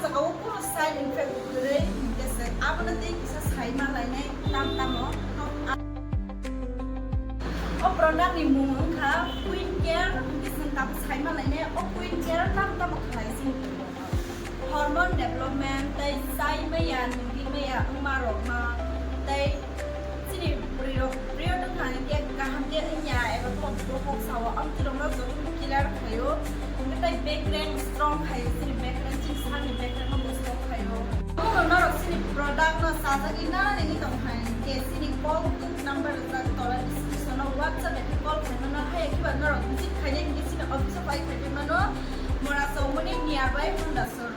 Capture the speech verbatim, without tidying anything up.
Abo kunu side effect kwrwi hinkhe se abono tei kisa sai ma lainai tam tamo. O product ni mung wngkha Queen Care, hinkhe chwng tabuk sai ma lainai o Queen Care tam tamo khlai sini. Hormone development tei chai maya, nungwi maya wngma rokno tei chini bwrwi rok period wngkha hinkhe kaham khe wngya eba kok bokhok sao, amtwi rokno jotono clear khaio, hinkhe tei back pain strong khaio, chini back pain, chini sakni back pain no bo strong khaio. Omo norok chini product no chajagwi nana nini tong kha hinkhe chini call tub number rijak tola description o WhatsApp bai khe call khaimano, hai khiba norok visit khainai hinkhe chini office o pai khaimano, Mora Chowmani nearby Honda showroom.